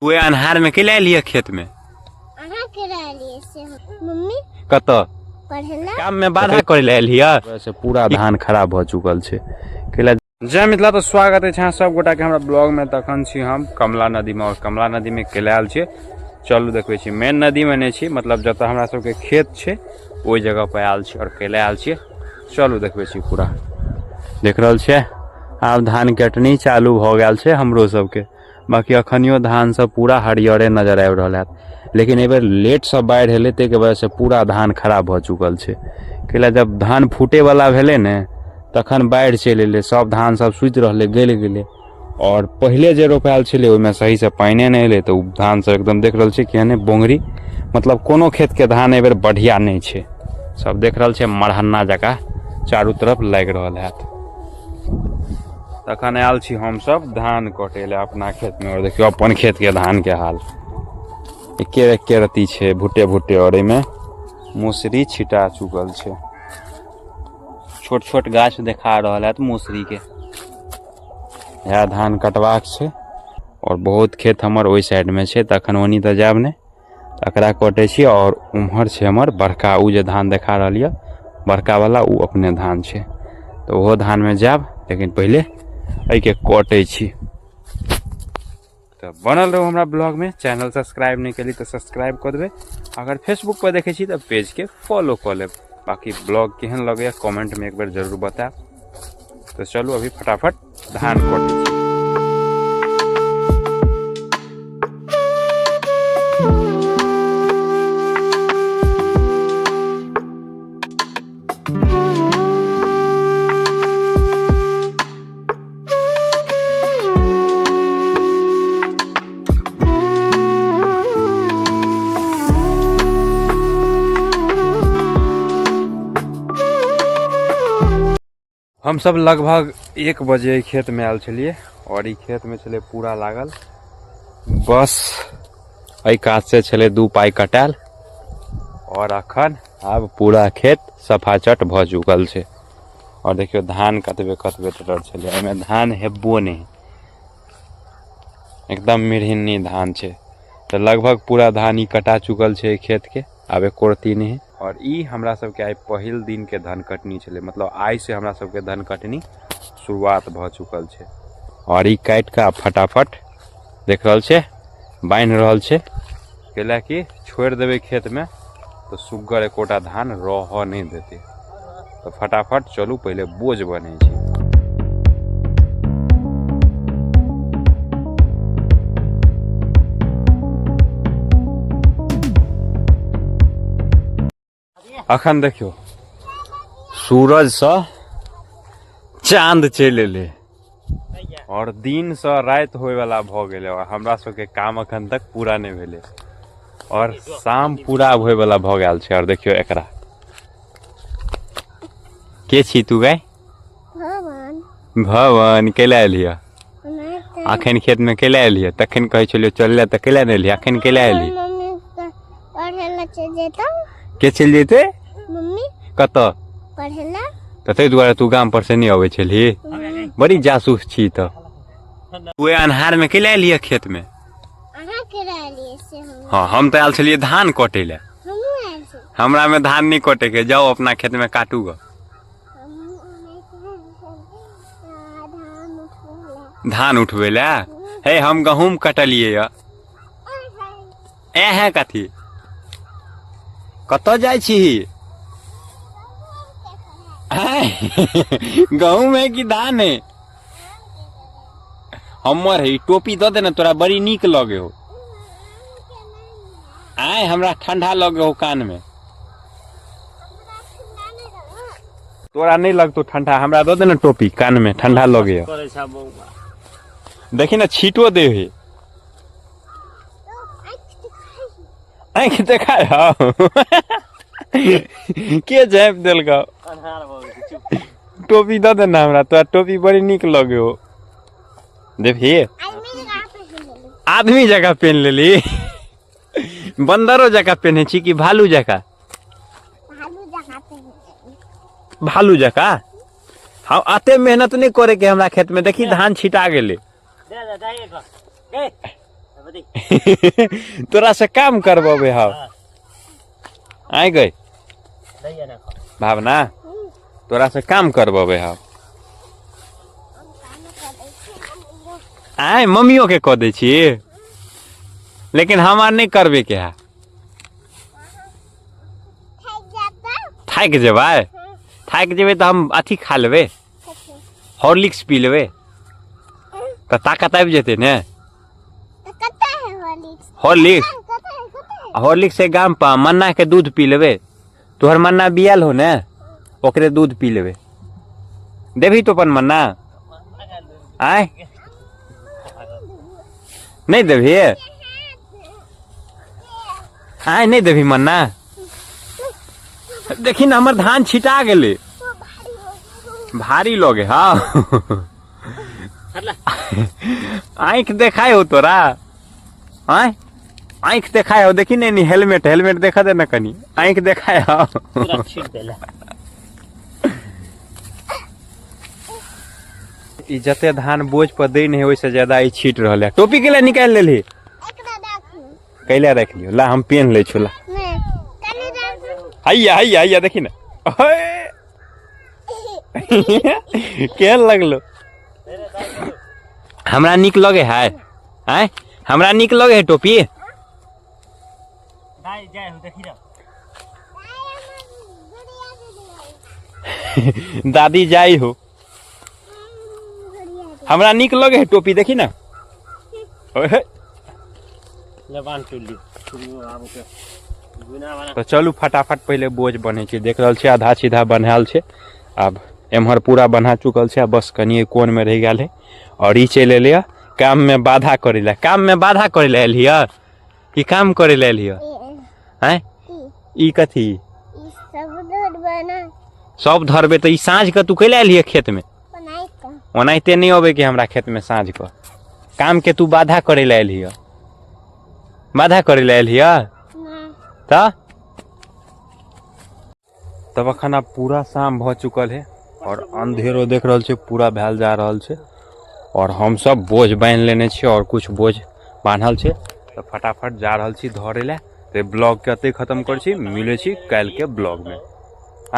ओए अन्हार में केला एलियै खेत में? अहाँ केला एलियै से हम। मम्मी कतऽ पढ़े ला। काम में बाधा करे ला एलियै। से पूरा धान खराब भऽ चुकल छै। कैला जय मिथिला। तऽ स्वागत अछि अहाँ सब गोटा के हमरा ब्लॉग में। तखन छी हम कमला नदी में और कमला नदी में केला आयल छी। चलू देखबै छी, मेन नदी में नहि छी, मतलब जतऽ हमरा सबके खेत छै ओहि जगह पर आयल छी और केला आयल छी। चलू देखबै छी। पूरा देख रहल छियै, आब धान कटनी चालू भऽ गेल छै हमरो सबके। बाकी अखनियो धान सब पूरा हरियरे नजर आबि रहल हैत, लेकिन एहि बेर लेटसँ बाढ़ि एलै, ताहिके वजहसँ पूरा धान खराब भऽ चुकल छै। कैला जब धान फूटैवला भेलै ने तखन बाढ़ि चलि एलै, सब धान सब सुति रहलै, गलि गेलै। आओर पहिले जे रोपायल छलै ओहिमे सहीसँ पानिए नहि एलै, तऽ ओ धान सब एकदम देख रहल छै केहने बोंगरी, मतलब कोनो खेतके धान एहिबेर बढ़िआँ नहि छै। सब देख रहल छै मरहन्ना जकाँ चारू तरफ लागि रहल हैत। तखन आयल छी हमसब धान कटै लए अपना खेतमे और देखियौ अपन खेतके धानके हाल, एके एके रत्ती छै, भुट्टे भुट्टे, और एहिमे मौसरी छिटा चुकल छै। छोट छोट गाछ देखा रहल हैत मौसरीके। इएह धान कटबाक छै और बहुत खेत हमर ओहि साइडमे छै, तखन ओनी तऽ जायब नहि, तकरा कटै छी। और उम्हर छै हमर बड़का, ओ जे धान देखा रहल यऽ बड़का वाला, ओ अपने धान छै, तऽ ओहो धानमे जायब, लेकिन पहिले एहिके कटै छी। तऽ बनल रहू हमरा ब्लॉगमे। चैनल सब्सक्राइब नहि केली तऽ सब्सक्राइब कऽ देबै, अगर फेसबुक पर देखै छी तऽ पेजके फॉलो कऽ लेब। बाकी ब्लॉग केहन लगैए कमेंटमे एक बेर जरूर बतायब। तऽ चलू अभी फटाफट धान कटै छी। हम सब लगभग 1 बजे खेत में आयल छलियै और ई खेत में छलै पूरा लागल, बस एहि कात से छलै 2 पाइ कटायल और अखन आब पूरा खेत सफाचट भऽ चुकल छै। और देखियौ धान कतबे कतबे टटर छलै, एहिमे धान हेबो नहि, एकदम मिरहिन्नी धान छै। तऽ लगभग पूरा धान ई कटा चुकल छै खेत के, आब एको रत्ती नहि। और ई हमरा सबके आइ पहिल दिन के धान कटनी छलै, मतलब आइ से हमरा सबके धान कटनी शुरुआत भऽ चुकल छै। और ई काटि कऽ आब फटाफट देख रहल छै बान्हि रहल छै, कैला कि छोड़ि देबै खेतमे तऽ सुग्गर एकोटा धान रहऽ नहि देतै। तऽ फटाफट चलू पहिले बोझ बनै छै। अखन देखियौ सूरजसँ चाँद चलि एलै और दिनसँ राति होइवला भऽ गेलै और हमरा सबके काम अखन तक पूरा नहि भेलै और शाम पूरा होइवला भऽ गेल छै। और देखियौ एकरा के छी तू गाय? भवन। भवन कैला एलियै अखन खेत में? कैला एलियै? तखन कहै छलियै चल, तऽ कैला नहि एलियै? अखन कैला एलियै? मम्मी पढ़े ला चलि जेतौ। के चलि जेतै? मम्मी। कतऽ? पढ़े ला। तऽ ताहि दुआरे तू गाम पर से नहि अबै छलही? बड़ी जासूस छी। तऽ ओए अन्हार में कैला एलियै खेत में? अहाँ केला एलियै से हम। हाँ, हम तऽ आयल छलियै धान कटै लए। हमहूँ आयल छी। हमरा में धान नहि कटे के, जाओ अपना खेत में काटू ग। धान उठबै ला। धान उठबै लए? हे, हम गहूम कटलियै यऽ। ए है कथी? कतऽ जाइ छी? गहूम है कि धान है? हमर है। ई टोपी दऽ दे ने, तोरा बड़ी नीक लगे हो। आय, हमरा ठंडा लगे हो कान में। तोरा नहीं लगतो ठंडा, हमरा दऽ दे ने टोपी, कान में ठंडा लगे हो। करै छै बौआ। देखी ने, छींटो दे है। आँखि देखाय हौ के झाँपि देलकौ? अन्हार भऽ गेल, चुप। टोपी दऽ दे ने हमरा, तोरा टोपी बड़ी नीक लगे हो। देखी, आदमी जकाँ पेन लेली, बन्दरो जकाँ पेन्है छी कि भालू जकाँ? भालू जकाँ। हाँ, अते मेहनत नहीं करे के हमरा खेत में। देखी, धान छिटा गेलै। दे दे दे एक गए। तोरा से काम करबेबै हम। आइ गई भावना, तोरा से काम करबेबै हम। आइ मम्मियो के कऽ दै छी, लेकिन हमार नहि करबे के है। थाकि जेबै? थाकि जेबै तऽ हम अथी खा लेबै, हॉर्लिक्स पी लेबै तऽ ताकत आबि जेतै ने। हॉर्लिक्स हॉर्लिक्स से गाम पर मन्ना के दूध पी लेबै। तोहर मन्ना बियाल हो ने, ओकरे दूध पी लेबै। देबही तो अपन मन्ना? आय नहीं देबही? आय नहीं देबही मन्ना? देखी ना, हमर धान छिटा गेलै, भारी लगे। हाँ, आँखि देखाय हो तोरा? आँय, आँखि देखाय हो? देखी ने, हेलमेट हेलमेट देखा दे ना कनी, आँखि देखाय हो? ई जते धान बोझ पर दै नहीं ओहिसँ ज्यादा ई छीट रहल है। टोपी के निकालि लेलही? कैला राखि लियौ, ला हम पेन लै छु, ला। हैया हैया हैया, देखी ने केहन लगलो? हमरा नीक लगे है? आँय, हमरा नीक लगे है टोपी? दादी जाई हो। हमरा नीक लगे है टोपी? देखी ना। तऽ चलू फटाफट पहिले बोझ बन्है छी। देख रहल छी आधा सीधा बन्हायल छै, आब एम्हर पूरा बन्हा चुकल छै, बस कनिए कोनमे रहि गेल है। आओर ई चलि एलै काममे बाधा करै लए। काममे बाधा करै लए एलियै कि काम करै लए एलियै? आँय, ई कथी सब धरबै? तऽ ई साँझ के तू कैला एलियै खेतमे? ओनाहिते नहि अबै के हमरा खेतमे साँझ कऽ। कामके तू बाधा करै लए एलही? बाधा करै लए एलही? तऽ तब अखन आब पूरा शाम भऽ चुकल है और अंधेरो देख रहल छै पूरा भेल जा रहल छै। और हमसब बोझ बान्हि लेने छी और कुछ बोझ बान्हल छै, तऽ फटाफट जा रहल छी धरै लए। तऽ ब्लॉगके एतहि खत्म करै छी, मिलै छी काल्हिके ब्लॉगमे।